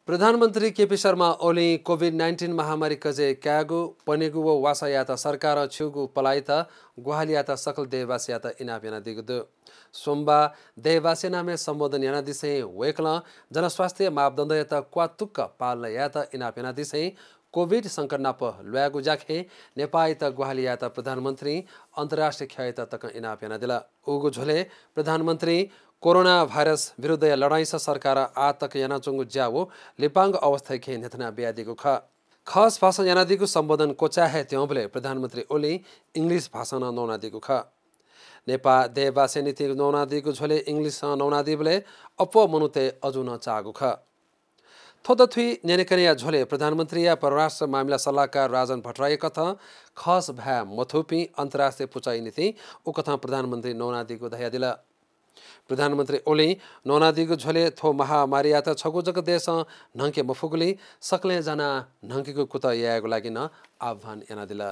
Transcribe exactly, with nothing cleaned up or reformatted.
प्रधानमन्त्री केपी शर्मा ओलीं covid nineteen महामारी कजय् कायेगु, पनेगु व वासः यायेत सरकारं छिउगु पलाःयात ग्वाहालि यायेत सकल देय्‌वासीयात इनाप यानादीगु दु। सोमबाः देय्‌वासीया नामय् सम्बोधन यानादिसें वय्‌कलं जनस्वास्थ्य मापदण्डयात क्वातुक्क पालना यायेत इनाप यानादिसें कोभिड संकट नाप ल्वायेगु ज्याखँय् नेपाःयात ग्वाहालि यायेत प्रधानमन्त्रीं अन्तर्राष्ट्रिय ख्यःयात तकं इनाप यानादिल। उगु झ्वलय् प्रधानमन्त्रीं कोरोना भाइरस विरुद्धया लडाइँस सरकारं आः तक यानाच्वंगु ज्या व लिपांगु अवस्थाया खँय् न्ह्यथना बियादीगु खः। खस भाषां यानादीगु सम्बोधन क्वचाय् हे त्यंबलय् प्रधानमन्त्री ओलीं English भाषां नं न्वनादीगु खः। नेपाः देय्‌वासीया निंतिं न्वनादीगु झ्वलय् English नं न्वनादीबलय् अप्वः मनूतय् अजू नं चाःगु खः। थ्व दथुइ न्यनेकनेया झ्वलय् प्रधानमन्त्रीया परराष्ट्र मामिला सल्लाहकार राजन भट्टराईया कथं खस भाय् मथूपिं अन्तर्राष्ट्रिय पुचःया निंतिं उकथं प्रधानमन्त्रीं न्वनादीगु धयादिल। प्रधानमन्त्री ओलीं न्वनादीगु झ्वलय् थ्व महामारीयात छगू जक देशं न्हंके मफुगुलिं सकलें जानाः न्हंकेगु कुतः यायेगु लागि नं आह्वान यानादिल।